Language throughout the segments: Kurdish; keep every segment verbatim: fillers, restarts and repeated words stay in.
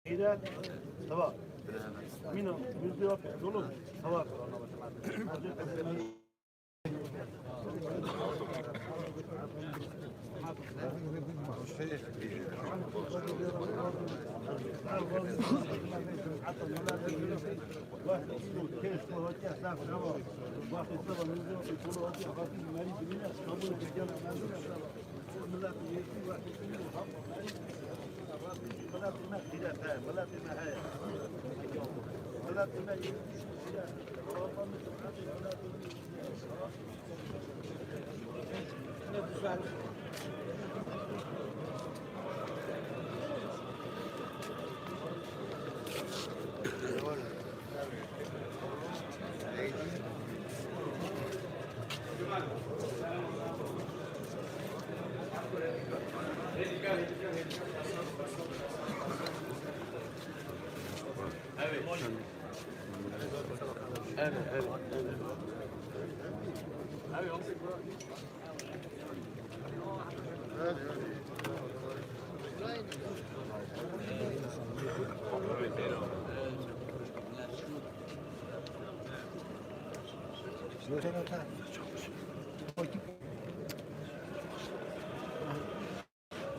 Îre, tava. Mîna, yüzde yap, dolu. Tava.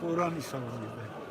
Oranî sawanî be.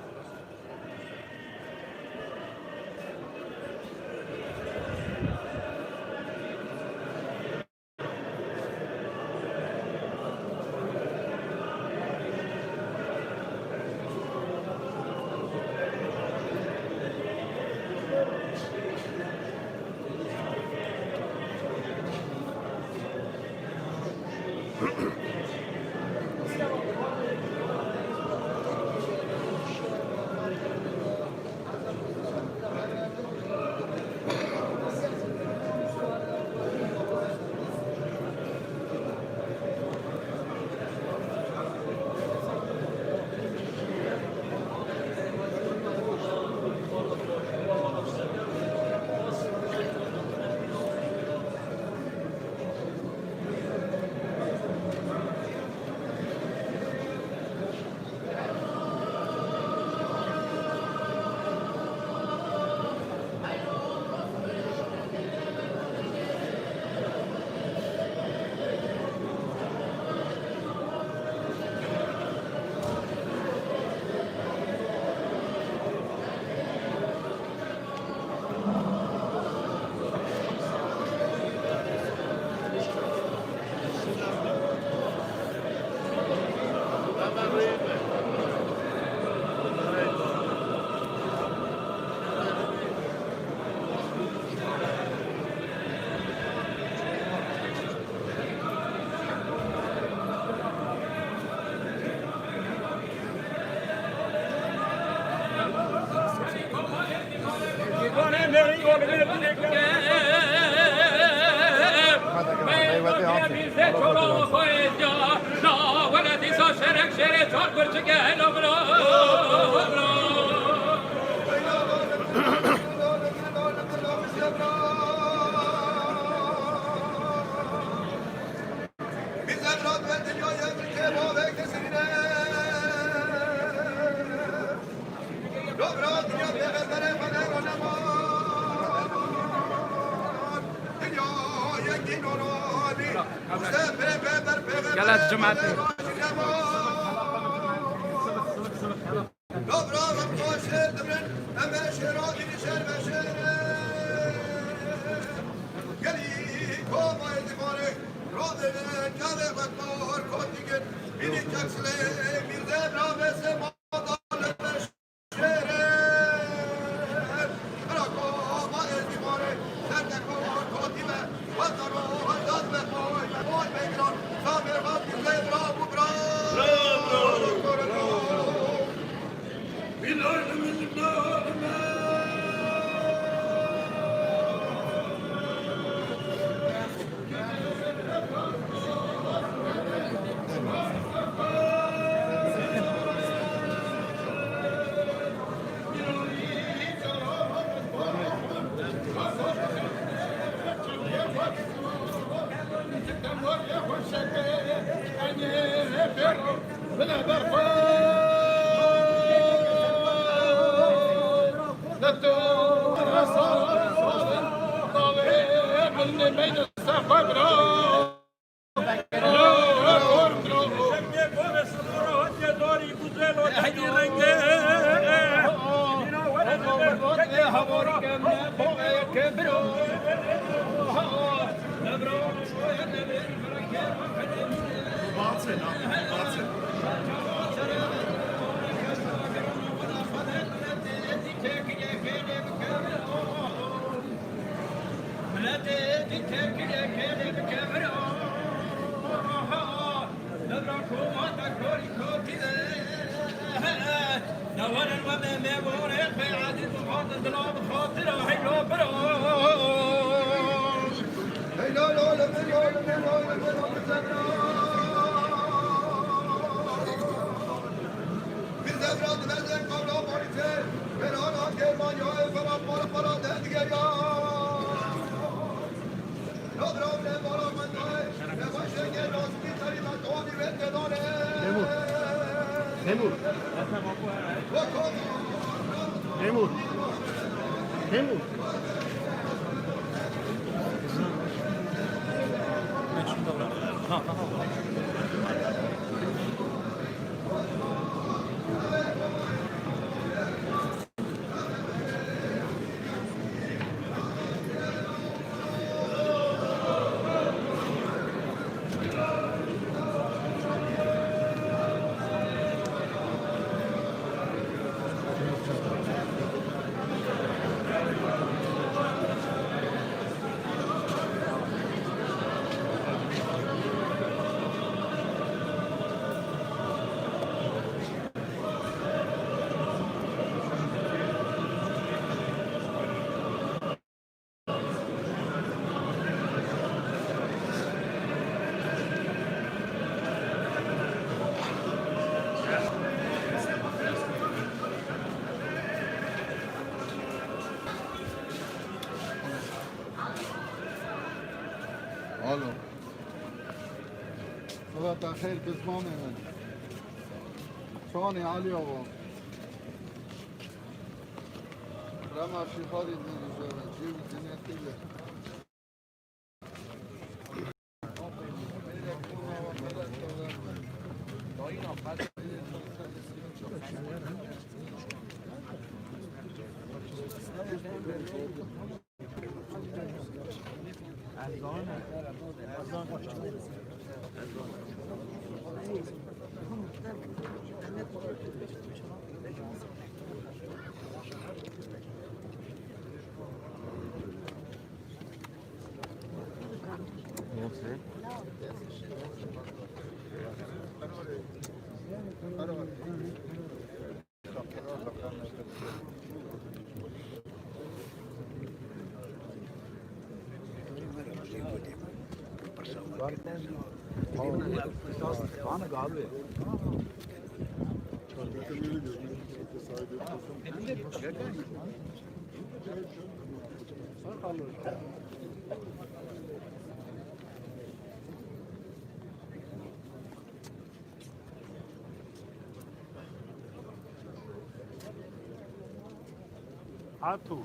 Eyvallah, aferin. Bizde çorba koyacak. La wele dîsa şerek şerê çar birçike hello bro. Gelek cemaat. Memur. Memur. Memur. Memur. Alo. Sabah xeyr, kızmam hemen. Çanê Ali Ağa. Rema şîxarî dî dî zere, cêwî dinê têle. Hatu.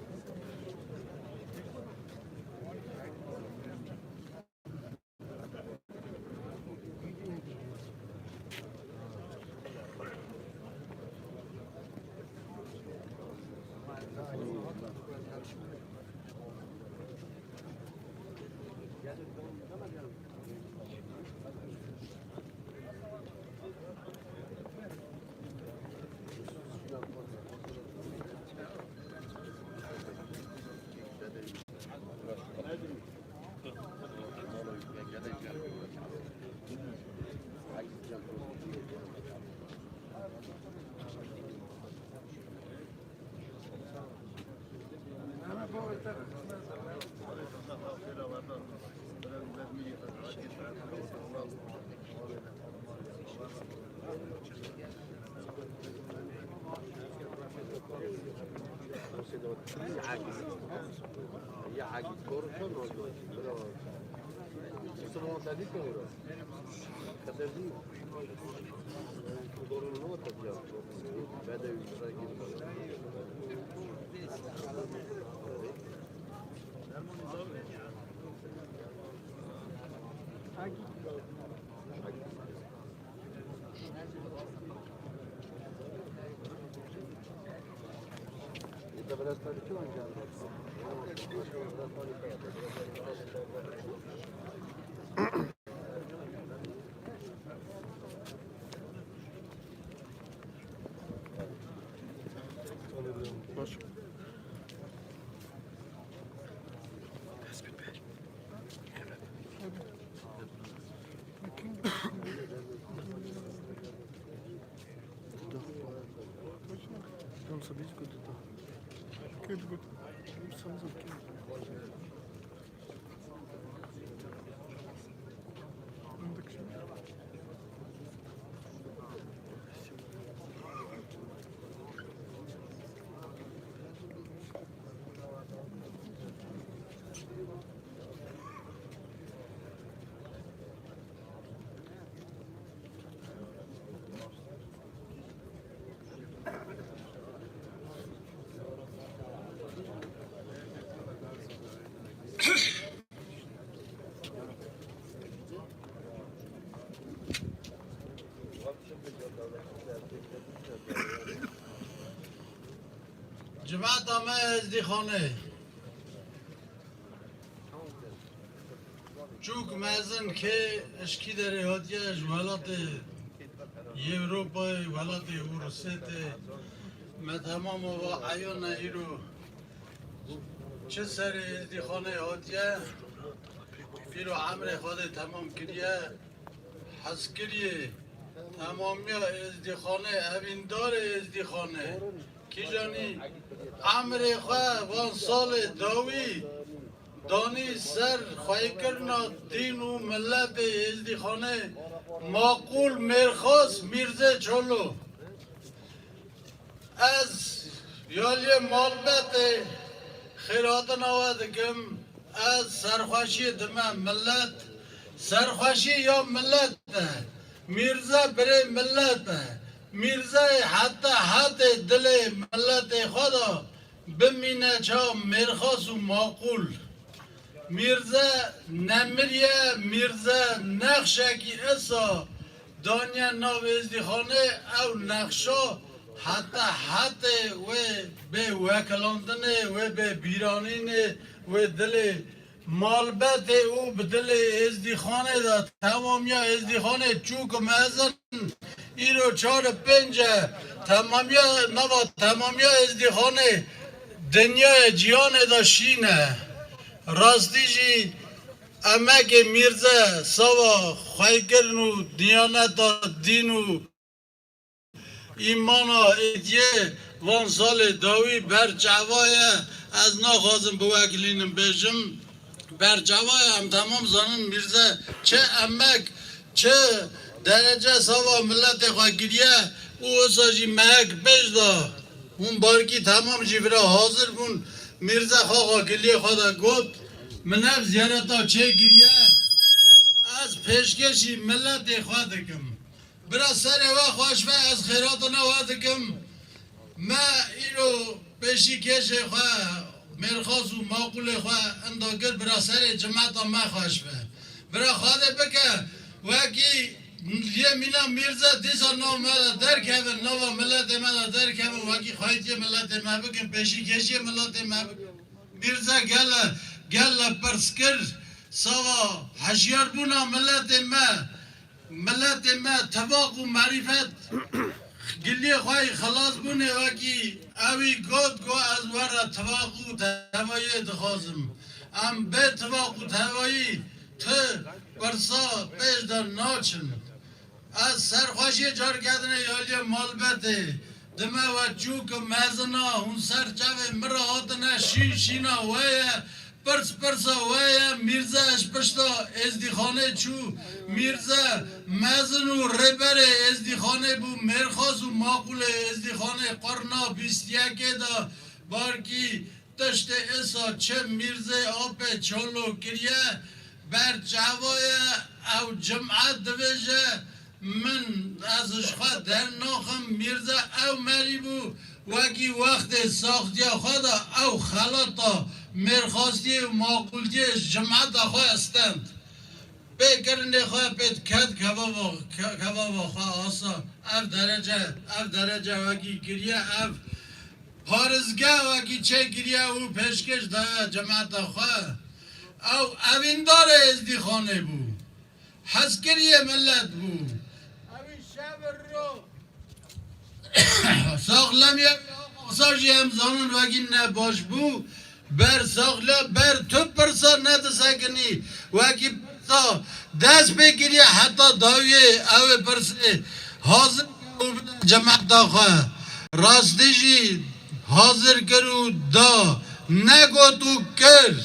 Civata me Ezdîxanê. Çûk mezin kê ji kî derê hatiye, ji welatê Ewropayê, welatê Ûrusê tê. Me temama va eyan e îro çi serê Ezdîxanê hatiye, îro emrê Xwedê temam kiriye. Hezkiriyê, temamiya Êzdîxanê, evîndarê Êzdîxanê, kîjanî emrê xwe van salê dawî danî ser xweyîkirina dîn û miletê Êzdîxanê, maqûl mêrxas Mîrzê Çolo. Ez yaliyê malbetê xêrhatina we dikim. Ez serxweşiyê dime milet. Serxweşî ya milet e. Mîrze birê milet e. Mîrzeyê heta hetê dilê miletê xwe de bimîne ça mêrxas û maqûl. Mîrze nemiriye, Mîrze nexşekî esa daniye nav Êzdîxanê, ew nexşa heta hetê wê bê wekilandinê, wê bê bîranînê, wê dilê malbetê û bi dilê Êzdîxanê de temamiya Êzdîxanê çûk mezin. Îro çar û pênc e, temamiya, nava temamiya Êzdîxanê dinyayê cîhanê de şîn e. Rastî jî emekê Mîrze sava xweykirin û diyaneta dîn û îmana êdiyê van salê dawî ber çava ye. Ez naxwazim biwekilînim bêjim. Berçava ye, em temam zanin Mîrze çi emek, çi derece sava miletê xwe kiriye û wisa jî mehek pêş de hûn barkî temam jî vira hazir bûn. Mîrze xaxa kiliyê xwe de got, min ev ziyareta çêkiriye, ez pêşkêşî miletê xwe dikim. Bira serê we xweş be, ez xêratina we dikim. Me îro pêşî kêşê xwe, mêrxas û maqûlê xwe enda kir, bira serê cimeta me xweş be. Bira Xwedê bike, wekî yê mîna Mîrze dîsa nav me de derkevin, nava miletê me de derkevin, wekî xweytiyê miletê me bikin, pêşî kêşiyê miletê me bikin. Mîrze gele, gele pirs kir, sava hişyarbûna miletê me. Miletê me tivaq û merîfet giliyê xwe yî xilasbûnê wekî ewî got, got, ez we re tivaq û tevayê dixwazim. Em bê tivaq û tevayî ti pirsa pêş de naçin. Ez serxweşiyê carkerdinê yaliyê malbetê dime we çûk mezina, hûn ser çavê min re hatine, şîn şîna we ye, pirs pirsa we ye. Mîrze ji pişta êzdîxanê çû. Mîrze mezin û rêberê êzdîxanê bû. Mêrxas û maqûlê êzdîxanê qurna bîst yekê de barkî tiştê êsa çi Mîrzê apê Çolo kiriye, ber çava ye. Ew cimet dibêje, min, ez ji xwe dernaxim. Mîrze ew merî bû, wekî wextê saxtiya xwe de ew xelata mêrxasiyê û maqûltiyê ji cimeta xwe stend. Pê kirinê xwe pê diket kevava, ke-, kevava xwe asa. Ev derece, ev derece wekî kiriye, ev parizge wekî çêkiriye û pêşkêş daye cemata xwe. Ew evîndarê êzdîxanê bû. Hezkiriyê millet bû. Ewî şev ro Saxlemiya Aqsa jî em zanin wekî ne baş bû. Ber saxle, ber tu pirsa nedisekinî. Wekî pirsa dest pê kiriye heta dawiyê ew ê pirsê hazir kir û bide cemeta xwe. Rastî jî hazir kir û da. Negot û kir.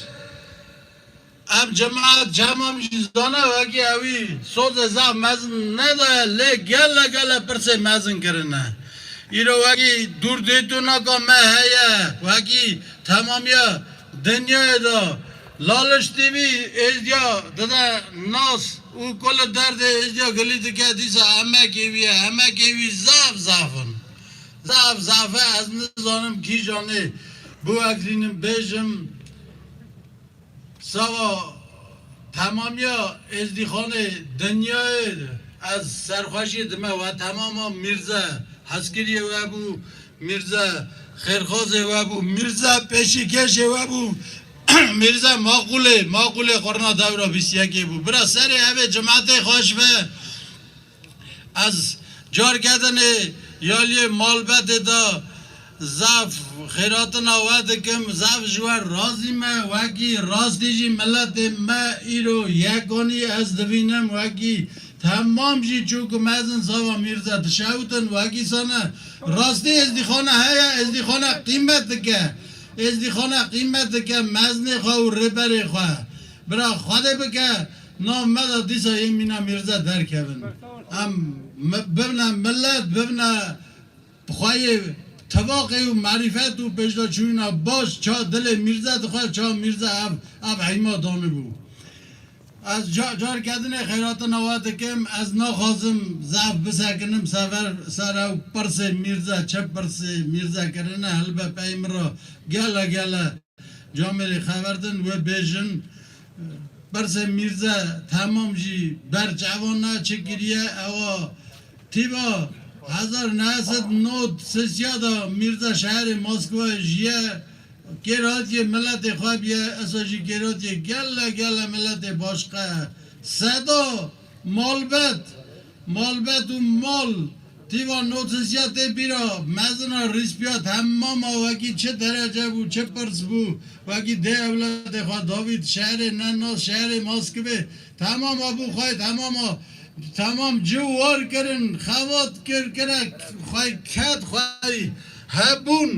Em cemaet çemam jî zane wekî ewî sozê zaf mezin nedaye, lê gele gele pirsê mezin kirine. Îro wekî dûrdêtûnaka me heye, wekî temamiya dinyayê de Laliş T V êzdiya dide nas û kul derdê êzdiya gilî dike, dîsa emekê wî ye, emekê wî zaf zaf in. Zaf zaf e, ez nizanim kîjanê biwekrînim bêjim. Sava temamiya êzdîxanê dinyayê ez serxweşiyê dime we temama. Mîrze hezkiriyê we bû, Mîrze xêrxwazê we bû, Mîrze pêşîkêşê we bû, Mîrze maqûlê, maqûlê qurna dewra bîst yekê bû. Bira serê evê cimetê xweş be. Ez carke dinê yaliyê malbetê de zaf xêratina we dikim, zaf ji we razî me, wekî rastî jî miletê me îro yekanî ez divînim, wekî temam jî çûk û mezin sava Mîrze dişewtin, wekî sane rastî êzdîxane heye, êzdîxane qîmet dike, êzdîxane qîmet dike mezinê xwe û rêberê xwe. Bira Xwedê bike, nav me de dîsa yê mîna Mîrze derkevin. Em mi-, bibine milet, bibine xweyê tivaqê û merîfet û pêşdaçûyîna baş, ça dilê Mîrze dixwe, ça Mîrze ev, ev heyma danibû. Ez ca-, carke dinê xeyratina we dikim, ez naxwazim zaf bisekinim sever, ser ew pirsê Mîrze, çi pirsê Mîrze kirine, helbe pey min re gele gele camêrê xeber din, wê bêjin, pirsê Mîrze temam jî ber çavan ne, çi kiriye, ewa tîva hezar neh sed nod sisiya de Mîrze şeherê Moskva jiye, kêrhatiyê miletê xwe biye, esa jî kêrhatiyê gele gele miletê başqe. Seda malbet, malbet û mal, tîva notisiya tê bîra, mezina rîspiya temama wekî çi derece bû, çi pirs bû, wekî dê ewladê xwe davît şehrê nenas, şehrê Moskvê, temama bû xwe, temama, temam ci war kirin, xevat kir, kire xwe ket, xwe hebûn,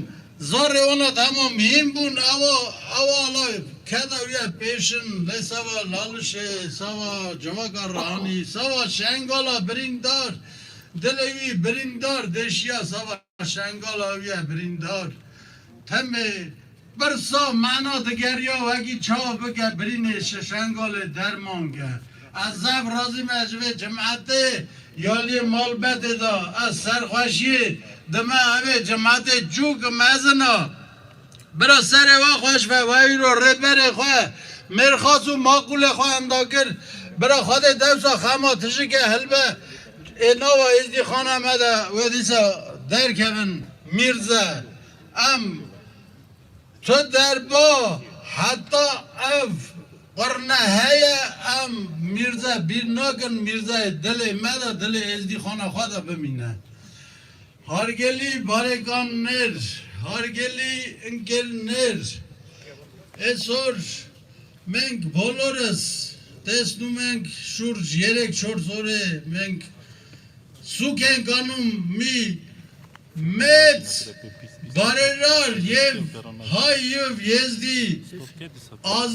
zarê wana temam hîn bûn, ewa, ewa alay. Keda wî ye pêşin, lê sava Lalişê, sava civaka Rihanî, sava Şengala birîndar, dilê wî birîndar deşiya sava Şengala wî ye birîndar. Temê pirsa mena digeriya wekî çawa bike birînê şi Şengalê derman ke. Ez zef razî me ji vê cimetê yaliyê malbetê de. Ez serxweşiyê dime evê cimetê çûk mezin a. Bira serê we xweş be, we îro rêberê xwe, mêrxas û maqûlê xwe enda kir. Bira Xwedê dewsa xema tijike hilbe, ê nava êzdîxana me de we dîsa derkevin Mîrze. Em tu derba heta ev qurne heye, em Mîrze bîr nakin, Mîrzeyê dilê me de, dilê êzdîxana xwe de bimîne. Hargelî barekan nêr, hargelî inkêl nêr. Esor meng bolores, tesnu meng şur jierek çor sore meng suken kanum mi met barerar yev hay yev yezdi az